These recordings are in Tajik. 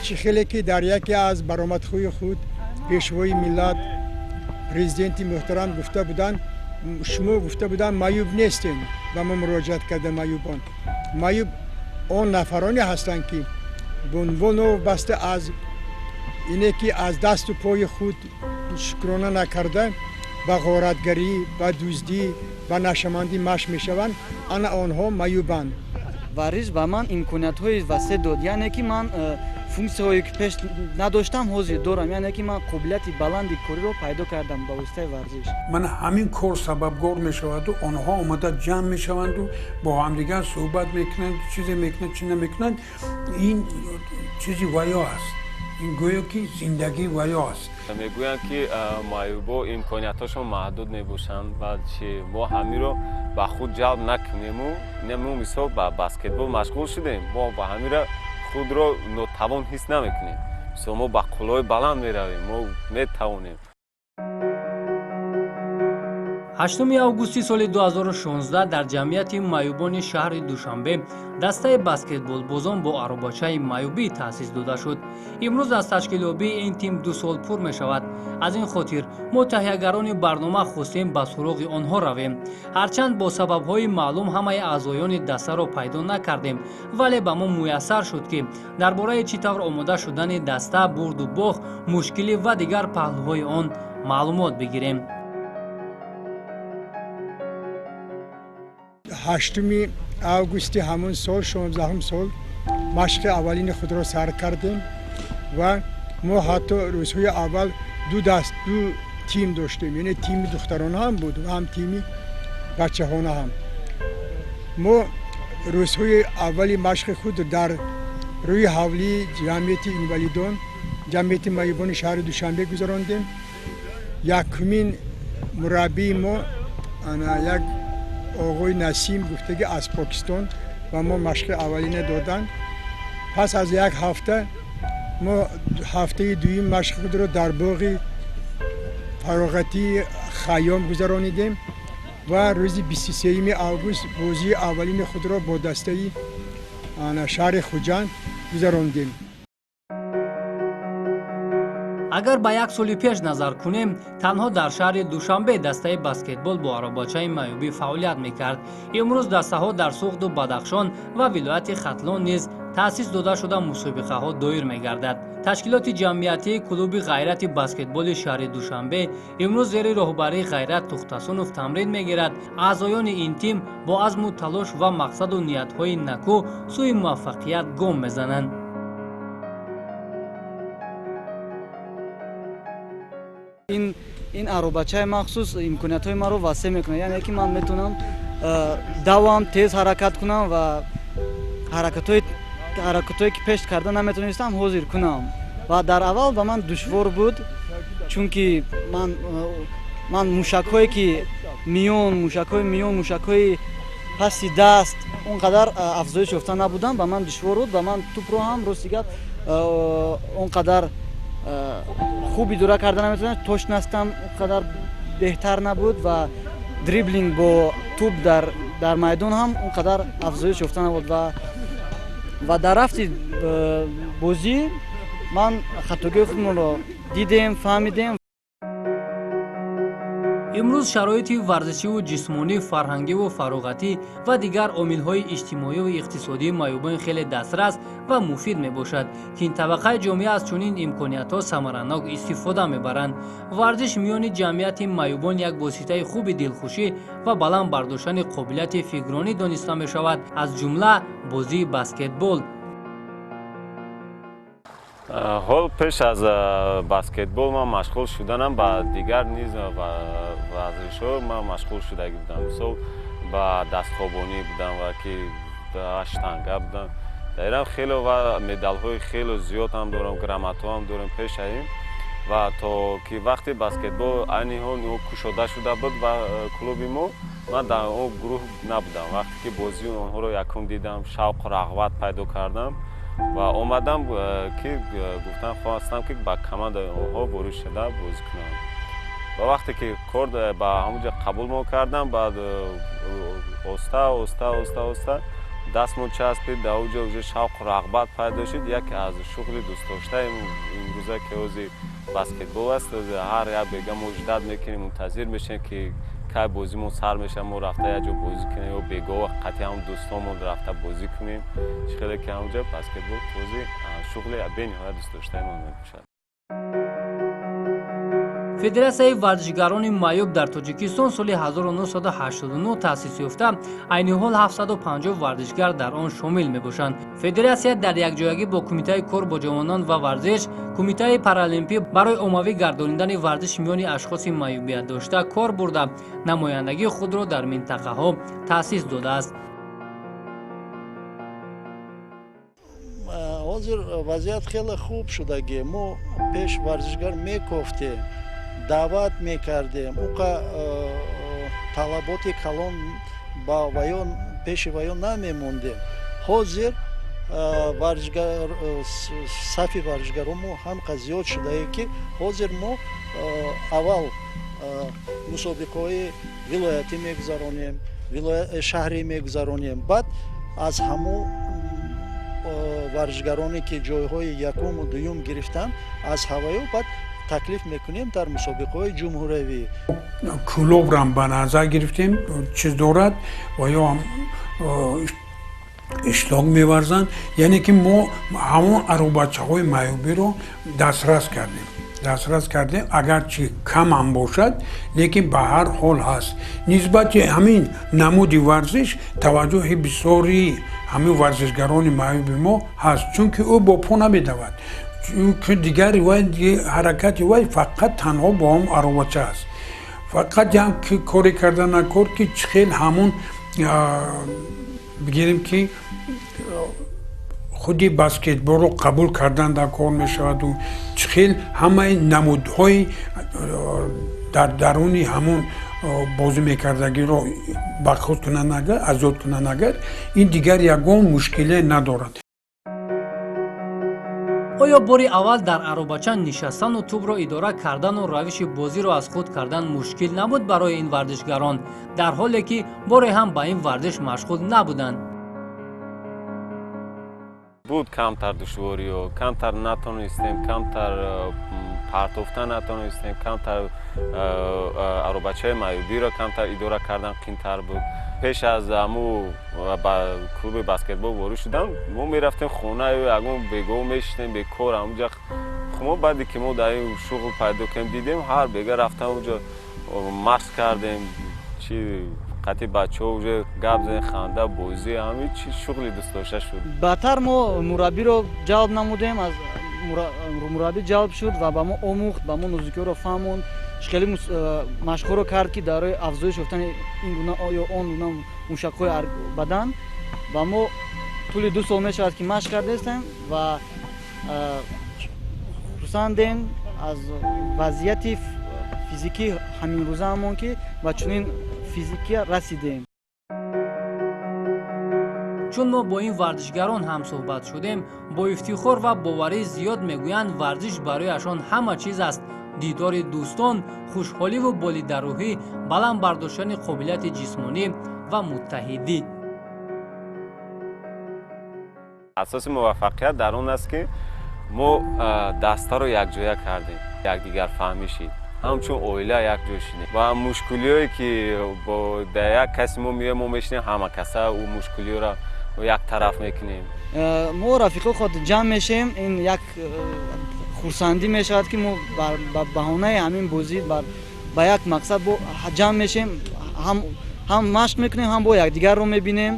Чӣ хеле ки дар яке аз баромадҳои худ пешвои миллат президенти муҳтарам гуфта буданд, шумо гуфта буданд маъюб нестем, ба мо муроҷиат карда маъюбон. Маъюб он нафароне ҳастанд ки новобаста аз ине ки аз дасту пои худ шукрона накарда ба ғоратгарӣ, ба дуздӣ, ба нашъамандӣ машқ мешаванд, ана онҳо маъюбанд. Варзиш ба ман имкониятҳои васеъ дод, яъне ки ман функсияҳое ки пеш надоштам ҳозир дорам, яъне ки ман қобилияти баланди кориро пайдо кардам ба воситаи варзиш. Ман ҳамин кор сабабгор мешаваду онҳо омада ҷамъ мешаванду бо ҳамдигар суҳбат мекунанд, чизе мекунанд, чи намекунанд. Ин чизи ваё аст, ин гӯё ки зиндагии ваё аст. Мегӯянд ки маъюбо имкониятҳошон маҳдуд мебошанд ва чи мо ҳаминро ба худ ҷалб накунему мо мисол ба баскетбол машғул шудем, мо ба ҳаминро худро нотавон ҳис намекунем. Мисол мо ба қуллаҳои баланд меравем, мо метавонем. 8 августи соли 2016 дар ҷамъияти маъюбони шаҳри Душанбе дастаи баскетболбозон бо аробачаи маъюбӣ таъсис дода шуд. Имрӯз аз ташкилёбии ин тим 2 сол пур мешавад. Аз ин хотир мо таҳиягарони барнома хостем ба суроғи онҳо равем. Ҳарчанд бо сабабҳои маълум ҳамаи аъзоёни дастаро пайдо накардем, вале ба мо муяссар шуд, ки дар бораи чӣ тавр омода шудани даста, бурду бохт, мушкилӣ ва дигар паҳлӯҳои он маълумот бигирем. 8 августи ҳамон сол, 16 сол, машқи аввалини худро сар кардем ва мо ҳатто рӯзҳои аввал ду тим доштем, яъне тими духтарона ҳам буд ва ҳам тими бачаҳона ҳам. Мо рӯзҳои аввали машқи худ дар рӯи ҳавлии ҷамъияти инвалидон, ҷамъияти маъюбони шаҳри Душанбе гузарондем. Якумин мураббии мо як оғои Насим гуфтагӣ аз Покистон ба мо машқи аввалина доданд. Пас аз як ҳафта мо ҳафтаи дуюм машқи худро дар боғи фароғатии Хайём гузаронидем ва рӯзи 23 август бозии аввалини худро бо дастаи шаҳри Хуҷанд гузарондем. Агар ба як соли пеш назар кунем, танҳо дар шаҳри Душанбе дастаи баскетбол бо аробачаи маъюбӣ фаъолият мекард. Имрӯз дастаҳо дар Суғду Бадахшон ва вилояти Хатлон низ таъсис дода шуда мусобиқаҳо доир мегардад. Ташкилоти ҷамъиятии клуби Ғайрати баскетболи шаҳри Душанбе имрӯз зери роҳбарии Ғайрат Тухтасунов тамрин мегирад. Аъзоёни ин тим бо азму талош ва мақсаду ниятҳои накӯ сӯи муваффақият гом мезананд. Ин аробачаи махсус имкониятҳои маро васеъ мекунад, яъне ки ман метавонам давам, тез ҳаракат кунам ва ҳаракатҳое ки пеш карда наметавонистам ҳозир кунам. Ва дар аввал ба ман душвор буд, чунки ман мушакҳое ки миён, мушакҳои паси даст он қадар афзоиш ёфта набудам, ба ман душвор буд ва ман тӯпро ҳам рости гап он қадар хуб идора карда наметавонам, точностам он қадар беҳтар набуд ва дриблинг бо тӯп дар майдон ҳам он қадар афзоиш ёфта набуд ва дар рафти бозӣ ман хатогиҳои худмонро дидем, фаҳмидем. Имрӯз шароити варзишиву ҷисмонӣ, фарҳангиву фароғатӣ ва дигар омилҳои иҷтимоиву иқтисодии маъюбон хеле дастрас ва муфид мебошад, ки ин табақаи ҷомеа аз чунин имкониятҳо самаранок истифода мебаранд. Варзиш миёни ҷамъияти маъюбон як воситаи хуби дилхушӣ ва баланд бардоштани қобилияти фикронӣ дониста мешавад, аз ҷумла бозии баскетбол. Ҳол пеш аз баскетбол ман машғул шуданам ба дигар низ варзишҳо ман машғул шудагӣ будам. Мисол ба дастхобонӣ будам ва ки штанга будам. Дар инам хеле ва медалҳои хеле зиёд ҳам дорам, грамотаҳо ҳам дорам пеш аз ин. Ва то ки вақти баскетбол айни ҳол кушода шуда буд ба клуби мо, ман дар он гурӯҳ набудам. Вақте ки бозии онҳоро якум дидам, шавқу рағбат пайдо кардам ва омадам ки гуфтам хостам ки ба командаи онҳо ворид шуда бозӣ кунам. Ва вақте ки кор ба ҳамонҷо қабул мо кардам, баъд оста оста оста оста Дастмон часпид, дар оҷа уже шавқу рағбат пайдо шуд. Яке аз шуғли дӯстдоштаи имрӯза ки ҳозир баскетбол аст, ҳар як бега мо ждать мекунем, мунтазир мешавем ки кай бозимон сар мешавад, мо рафта як ҷо бозӣ кунем ё бегоҳ қатъи ҳам дӯстонмон рафта бозӣ кунем. Чӣ хеле ки ҳамҷа баскетбол ҳозир шуғли бениҳоят дӯстдоштаи ман мебошад. Федератсияи варзишгарони маъюб дар Тоҷикистон соли 1989 таъсис ёфта, айни ҳол 750 варзишгар дар он шомил мебошанд. Федератсия дар якҷоягӣ бо Кумитаи кор бо ҷавонон ва варзиш, Кумитаи паралимпӣ барои оммавӣ гардонидани варзиши миёни ашхоси маъюбият дошта кор бурда, намояндагии худро дар минтақаҳо таъсис додааст. Ҳозир вазъият хеле хуб шудагӣ. Мо пеш варзишгар мекофтем, даъват мекардем, уқа талаботи калон ба ваён пеши ваён намемондем. Ҳозир варзишгар сафи варзишгаромо ҳамқа зиёд шудае ки ҳозир мо аввал мусобиқаҳои вилоятӣ мегузаронем, шаҳрӣ мегузаронем, баъд аз ҳамон варзишгароне ки ҷойҳои якуму дуюм гирифтанд, аз ҳаваё баъд таклиф мекунем дар мусобиқаҳои ҷумҳуриявӣ. Кӯлобрам ба назар гирифтем, чиз дорад ва ё ҳам иштирок меварзанд. Яъне ки мо ҳамон аробачаҳои маъюбиро дастрас кардем, агарчи камам бошад, лекин ба ҳар ҳол ҳаст. Нисбати ҳамин намуди варзиш таваҷҷӯҳи бисёри ҳамин варзишгарони маъюби мо ҳаст, чунки ӯ бо по намедавад, чунки дигари вай ҳаракати вай фақат танҳо бо ҳам аробача аст. Фақат як коре карда накор ки чӣ хел ҳамон бигирем ки худи баскетболро қабул кардан дар кор мешаваду чӣ хел ҳамаи намудҳои дар даруни ҳамон бозӣ мекардагиро ба худ кунанд агар, азёд кунанд агар, ин дигар ягон мушкиле надорад. Оё бори аввал дар аробача нишастану тӯбро идора кардану равиши бозиро аз худ кардан мушкил набуд барои ин варзишгарон, дар ҳоле ки боре ҳам ба ин варзиш машғул набуданд? Буд камтар душвориё, камтар натонистем, камтар партофта натонистем, камтар аробачаи маъюбиро камтар идора кардан қинтар буд. Пеш аз аму ба клуби баскетбол ворид шудам, мо мерафтем хона, ягон бегоҳ мешистем бекор ҳамуҷа. Мо баъде ки мо дар ин шуғл пайдо кардем, дидем ҳар бега рафтам уҷа машқ кардем, чи қатъи бачаҳо уже гап задем, ханда, бозӣ, ҳамин чи шуғли дӯстдошта шуд. Баъдтар мо мураббиро ҷалб намудем, аз мураббӣ ҷалб шуд ва ба мо омӯхт, ба мо нозукиҳоро фаҳмонд, хеле машқҳоро кард ки дар роҳи афзоиш ёфтани ин гуна ё он гуна мушакҳои бадан. Ба мо тӯли 2 сол мешавад ки машқ кардастем ва хурсандем аз вазъияти физикии ҳаминрӯзаамон ки ба чунин физикия расидем. Чун мо бо ин варзишгарон ҳамсӯҳбат шудем, бо ифтихор ва боварии зиёд мегӯянд варзиш барояшон ҳама чиз аст. Дидори дӯстон, хушҳоливу болидарӯҳӣ, баланд бардоштани қобилияти ҷисмонӣ ва муттаҳидӣ. Асоси муваффақият дар он аст ки мо дастаро якҷоя кардем, якдигарфаҳмӣ шид, ҳамчун оила якҷо шидем ва мушкилиҳое ки дар як каси мо меояд, мо мешинем ҳама каса ӯ мушкилиҳоро як тараф мекунем. Мо рафиқо худ ҷамъ мешем, ин як хурсандӣ мешавад ки мо ба баҳонаи ҳамин бозӣ ба як мақсад ҷамъ мешем, ҳам машқ мекунем, ҳам бо якдигарро мебинем.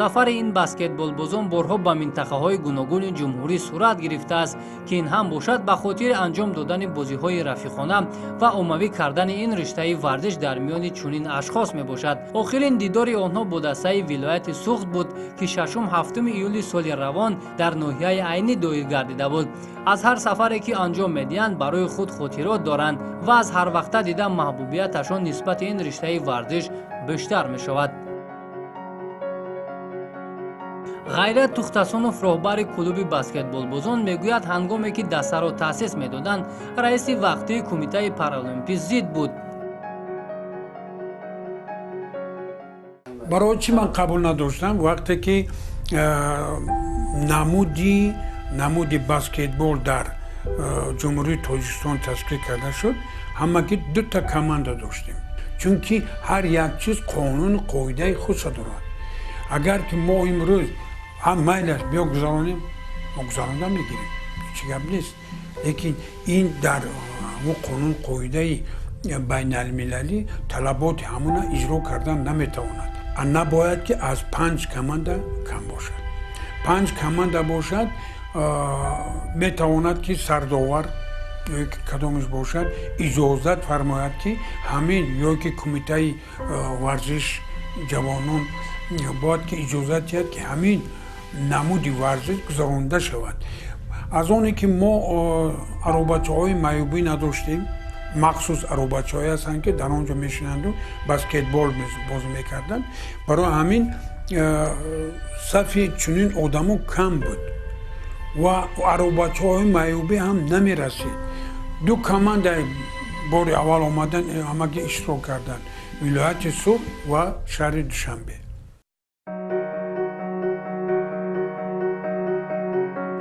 Сафари ин баскетболбозон борҳо ба минтақаҳои гуногуни ҷумҳурӣ сурат гирифтааст, ки ин ҳам бошад ба хотири анҷом додани бозиҳои рафиқона ва оммавӣ кардани ин риштаи варзиш дар миёни чунин ашхос мебошад. Охирин дидори онҳо бо дастаи вилояти Суғд буд, ки 6-7 июли соли равон дар ноҳияи Айнӣ доир гардида буд. Аз ҳар сафаре ки анҷом медиҳанд барои худ хотирот доранд ва аз ҳар вақта дида маҳбубияташон нисбати ин риштаи варзиш бештар мешавад. Ғайрат Тухтасонов, роҳбари клуби баскетболбозон, мегӯяд ҳангоме ки дастаро таъсис медоданд, раиси вақтии кумитаи паралимпӣ зид буд. Барои чӣ ман қабул надоштам? Вақте ки намуди баскетбол дар Ҷумҳурии Тоҷикистон ташкил карда шуд, ҳамагӣ дута команда доштем, чунки ҳар як чиз қонуну қоидаи худша дорад. Агар ки мо имрӯз ҳам майлаш биё гузаронем, мо гузаронда мегирем, ҳеҷ гап нест, лекин ин дар қонун қоидаи байналмилалӣ талаботи ҳамона иҷро кардан наметавонад. Набояд ки аз 5 команда кам бошад. 5 команда бошад, метавонад ки сардовар ё ки кадомеш бошад иҷозат фармояд, ки ҳамин ё ки кумитаи варзиш ҷавонон бояд ки иҷозат диҳад, ки ҳамин намуди варзиш гузаронда шавад. Аз оне ки мо аробачаҳои маъюбӣ надоштем, махсус аробачаҳое ҳастанд, ки дар он ҷо мешинанду баскетбол бозӣ мекарданд. Барои ҳамин сафи чунин одамо кам буд ва аробачаҳои маъюбӣ ҳам намерасид. Ду команда бори аввал омадан, ҳамагӣ иштирок карданд: вилояти Суғд ва шаҳри Душанбе.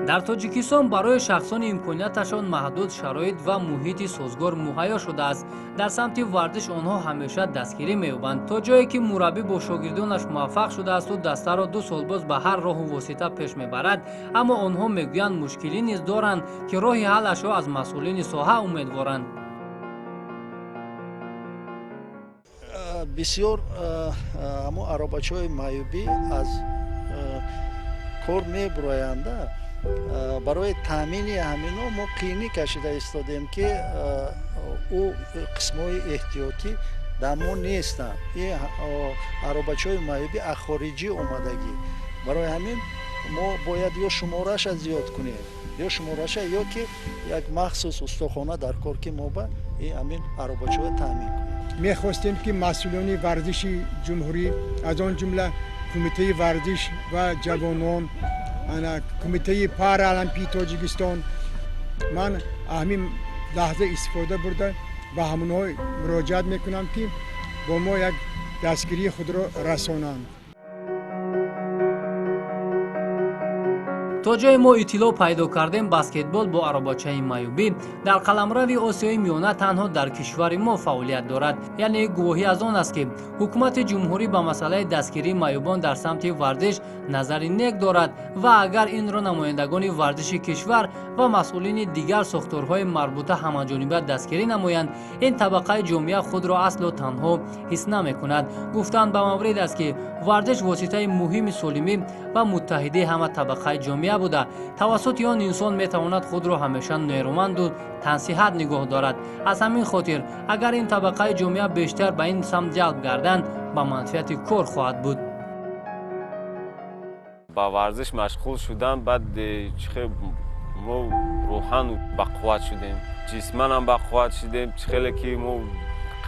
Дар Тоҷикистон барои шахсони имконияташон маҳдуд шароит ва муҳити созгор муҳайё шудааст. Дар самти варзиш онҳо ҳамеша дастгирӣ меёбанд, то ҷое ки мураббӣ бо шогирдонаш муваффақ шудаасту дастаро 2 сол боз ба ҳар роҳу восита пеш мебарад. Аммо онҳо мегӯянд, мушкилӣ низ доранд, ки роҳи ҳаллашро аз масъулини соҳа умедворанд. Бисёр ҳамон аробачаҳои маъюбӣ аз кор мебуроянда. Барои таъмини ҳамино мо қиинӣ кашида истодем, ки ӯ қисмҳои эҳтиётӣ дар мо нестанд. Ин аробачаҳои маъюбӣ аз хориҷӣ омадагӣ. Барои ҳамин мо бояд ё шумораша зиёд кунем, ё шумораша, ё ки як махсус устохона дар кор, ки мо ба ҳамин аробачаҳо таъмин кунем. Мехостем, ки масъулони варзиши ҷумҳурӣ, аз он ҷумла кумитаи варзиш ва ҷавонон, кумитаи параолимпии Тоҷикистон, ман ҳамин лаҳза истифода бурда ба ҳамонҳо муроҷиат мекунам, ки бо мо як дастгирии худро расонанд. То ҷое мо иттилоъ пайдо кардем, баскетбол бо аробачаи маъюбӣ дар қаламрави Осиёи Миёна танҳо дар кишвари мо фаъолият дорад. Яъне гувоҳӣ аз он аст, ки ҳукумати ҷумҳурӣ ба масъалаи дастгирии маъюбон дар самти варзиш назари нек дорад ва агар инро намояндагони варзиши кишвар ва масъулини дигар сохторҳои марбута ҳамаҷониба дастгирӣ намоянд, ин табақаи ҷомеа худро асло танҳо ҳис намекунад. Гуфтан ба маврид аст, ки варзиш воситаи муҳими солимӣ ва муттаҳидии ҳама табақаи ҷомеа буда, тавассути он инсон метавонад худро ҳамеша нерӯманду тансиҳат нигоҳ дорад. Аз ҳамин хотир агар ин табақаи ҷомеа бештар ба ин самт ҷалб гарданд, ба манфиати кор хоҳад буд. Ба варзиш машғул шудан баъд чихел мо рӯҳан бақувват шудем, ҷисманам бақувват шудем. Чихеле ки мо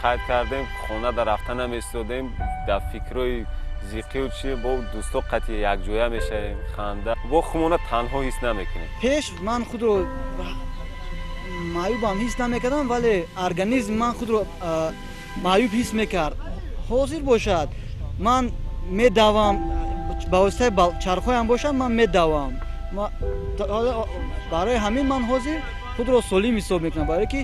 қайд кардем, хона дар рафта намеистодем, дар фикрҳои зиқию чи бо дӯсто қатъи якҷоя мешавем, ханда, бо хумона танҳо ҳис намекунем. Пеш ман худро маъюбам ҳис намекардам, вале организм ман худро маъюб ҳис мекард. Ҳозир бошад, ман медавам, ба воситаи чархҳоям бошад, ман медавам. Барои ҳамин ман ҳозир худро солим ҳисоб мекунам, барое ки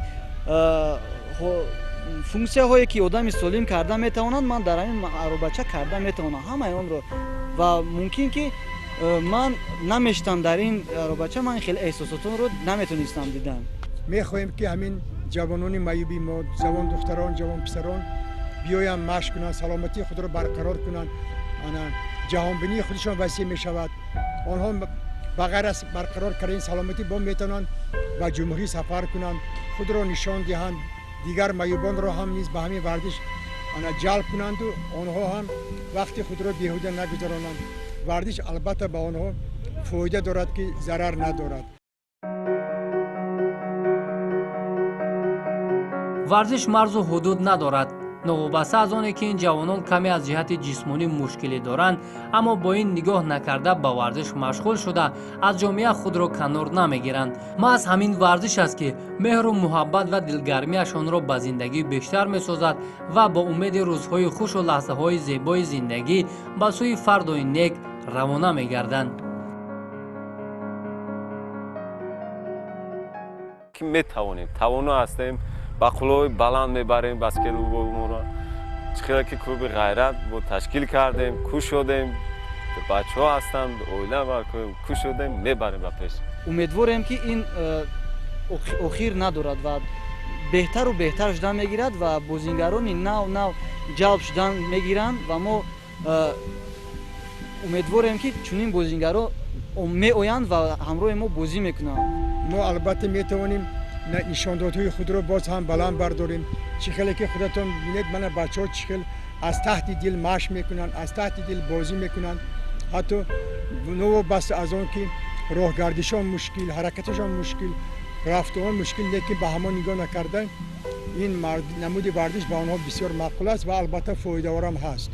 функсияҳое ки одами солим карда метавонад, ман дар ҳамин аробача карда метавонам ҳамаи онро. Ва мумкин ки ман намештам дар ин аробача, ман хеле эҳсосотонро наметонистам дидан. Мехоҳем, ки ҳамин ҷавонони маъюби мо, ҷавон духтарон, ҷавон писарон биёянд, машқ кунанд, саломатии худро барқарор кунанд, ҷаҳонбинии худашон васеъ мешавад. Онҳо ба ғайр аз барқарор кардани саломатӣ бо метавонанд ба ҷумҳурӣ сафар кунанд, худро нишон диҳанд, дигар маъюбонро ҳам низ ба ҳамин варзиш ҷалб кунанду онҳо ҳам вақти худро беҳуда нагузаронанд. Варзиш албатта ба онҳо фоида дорад, ки зарар надорад. Варзиш марзу ҳудуд надорад. Новобаста аз оне ки ин ҷавонон каме аз ҷиҳати ҷисмонӣ мушкилӣ доранд, аммо бо ин нигоҳ накарда ба варзиш машғул шуда, аз ҷомеа худро канор намегиранд. Маҳз ҳамин варзиш аст, ки меҳру муҳаббат ва дилгармиашонро ба зиндагӣ бештар месозад ва бо умеди рӯзҳои хушу лаҳзаҳои зебои зиндагӣ ба сӯи фардои нек равона мегарданд. Ки метавонем, тавоно ҳастем, ба қуллаҳои баланд мебарем баскетболморо. Чӣ хеле ки клуби «Ғайрат» бо ташкил кардем, кӯшодем, бачаҳо ҳастанд, оила кӯшодем, мебарем ба пеш. Умедворем, ки ин охир надорад ва беҳтару беҳтар шудан мегирад ва бозингарони нав нав ҷалб шудан мегиранд ва мо умедворем, ки чунин бозингаро меоянд ва ҳамроҳи мо бозӣ мекунанд. Мо албатта метавонем нишондодҳои худро боз ҳам баланд бардорем. Чӣ хеле ки худатон бинед, мана бачаҳо чӣ хел аз таҳти дил машқ мекунанд, аз таҳти дил бозӣ мекунанд. Ҳатто новобаста аз он ки роҳгардишон мушкил, ҳаракаташон мушкил, рафтуон мушкил, лекин ба ҳамон нигоҳ накарда, ин намуди варзиш ба онҳо бисёр маъқул аст ва албатта фоидаворам ҳаст.